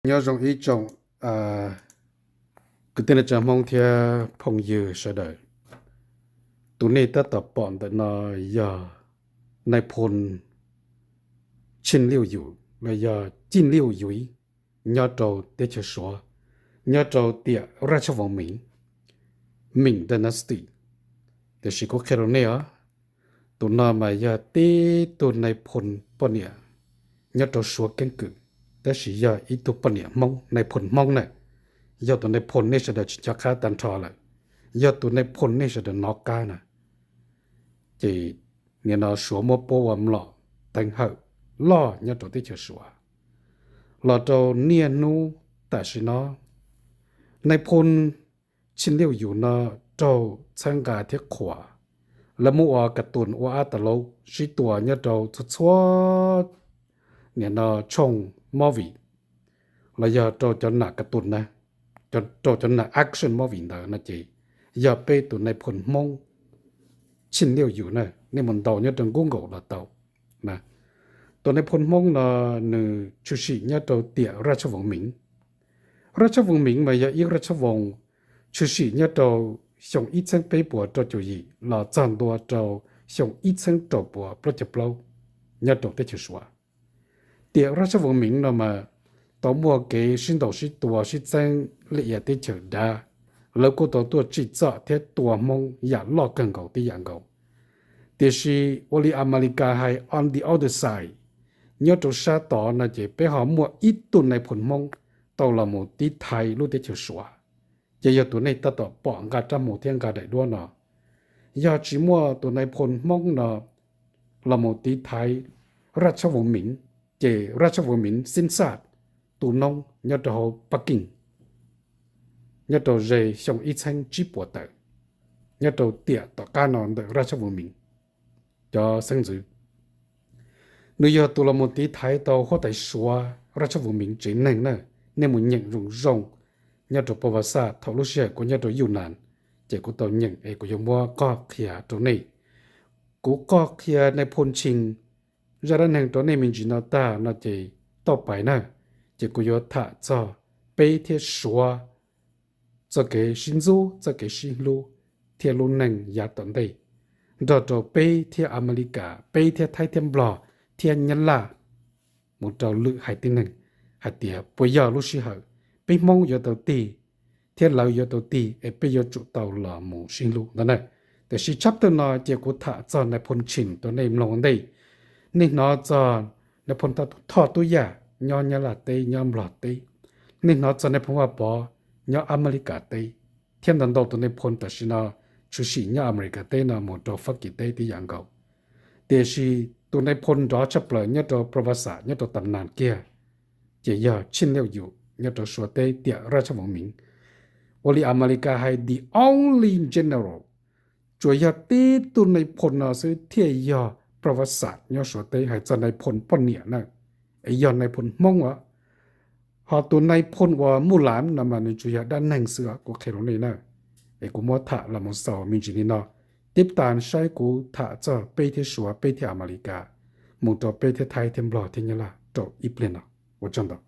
Nyob zoo ib tsoom kwv tij neej tsa Hmoob thiab phooj ywg sawv daws. Tus nej tab tom pom ntawm no yog nais phoo Tsim Liuj Yus los yog Cim Liuj Yuiv nyob rau teb chaws Suav, nyob rau tiam Raj Chab Voos Miv, Mim Dynasty. Tiam sis kuv qhia rau nej os, tus no mas yog tib tug nais phoo poj niam nyob rau Suav keeb kwm, tab sis yog ib tug poj niam Hmoob, nais phoo Hmoob na. Yog tus nais phoo nej sawv daws tsis nco qab tag nrho lawm, yog tus nais phoo nej sawv daws nov qab na. Ces nim no Suav muab puab ua mlom teev hawm loj nyob rau teb chaws Suav. Los rau niaj hnub tam sim no, nais phoo Tsim Liuj Yus no raug txhawb nqa thiab qhuas, lawv muab ua kas tus ua ab tas laub sib tua nyob rau txhua txhua nim no tshooj movie, los yog rau cov nam kas tus na, rau cov nam action movie ntawd no ces yog peb tus nais phoo Hmoob Tsim Liuj Yus na, nej mus ntaus nyob rau Google los tau. Tus nais phoo Hmoob no nws tshwm sim nyob rau tiam Raj Chab Voos Miv. Raj Chab Voos Miv mas yog ib Raj Chab Voos tshwm sim nyob rau xyoo ib txheeb peb puas rau caum yim los txog ntua rau xyoo ib txheeb rau puas plaub caug plaub nyob rau teb chaws Suav. Tiam Raj Chab Voos Miv no mas tau muaj kev sib ntaus sib tua sib txeeb li iav teb chaws dav, lawv kuj tau tuaj tsim txom thiab tua Hmoob yam loj kawg nkaus tib yam nkaus. Tiam sis ua li Amelikas hais on the other side, nyob rau sab tod no ces peb ho muaj ib tug nais phoo Hmoob tau los mus tiv thaiv lub teb chaws Suav. Ces yog tus nej tab tom pom nqa rab hmuv thiab nqa daim duab no, yog tsis muaj tus nais phoo Hmoob no los mus tiv thaiv Raj Chab Voos Miv, ces Raj Chab Voos Miv xib xaj tu noob nyob rau hauv Pab Kis, nyob rau ze xyoo ib txheeb tsib puas tawm, nyob rau tiam tom qab no ntawm Raj Chab Voos Miv cov xeeb ntxwv. Nws yog tus los mus tiv thaiv tau huab tais Suav Raj Chab Voos Miv tsev neeg na. Nej mus nyeem zoo zoo nyob rau Pov Vas Xaj thaum lub sij hawm kuv nyob rau Yuj Nas, ces kuv tau nyeem es kuv yuav muab qoj qhia rau nej. Kuv qoj qhia nais phoo Tsim zaj dab neeg rau nej me ntsis no tag no ces tauj pais na, ces kuv yuav tham txog peb thiab Suav txoj kev sib ntxub, txoj kev sib hlub thiab lub neej yav tom ntej, nrog rau peb thiab Amelikas, peb thiab Thaib thiab Nplog thiab Nyab Laj, mus rau lwm haiv tib neeg, hais tias puas yog lub sij hawm peb Hmoob yuav tau tig thiab lawv yuav tau tig es peb yuav tsum tau los mus sib hlub ntawd na. Tiam sis tshab tawg no ces kuv tham txog nais phoo Tsim rau nej mloog ua ntej. Nej hnov txog nais phoo Thoj Tub Yaj nyob Nyab Laj teb, nyob Nplog teb. Nej hnov txog nais phoo Vaj Pov nyob Amelikas teb, thiab ntau ntau tus nais phoo tam sim no tshwm sim nyob Amelikas teb no mus rau Fab Kis teb tib yam nkaus. Tiam sis tus nais phoo nrov tshaj plaws nyob rau Pov Vas Xaj, nyob rau tam nas kiag, ces yog Tsim Liuj Yus nyob rau Suav teb tiam Raj Chab Voos Miv. Ua li Amelikas hais the only general, tsuas yog tib tug nais phoo no xwb thiaj yog Pov Vas Xaj nyob Suav teb hais txog nais phoo poj niam na, es yog nais phoo Hmoob os. Ho tus nais phoo uas Muj Lam no mas nws tsuas yog dab neeg xwb os, kuv qhia rau nej na. Es kuv muab tham los mus xaus me ntsis li no, tib tas saib kuv tham txog peb thiab Suav, peb thiab Amelikas, mus rau peb thiab Thaib thiab Nplog thiab Nyab Laj rau ib pliag no. Ua tsaug ntau.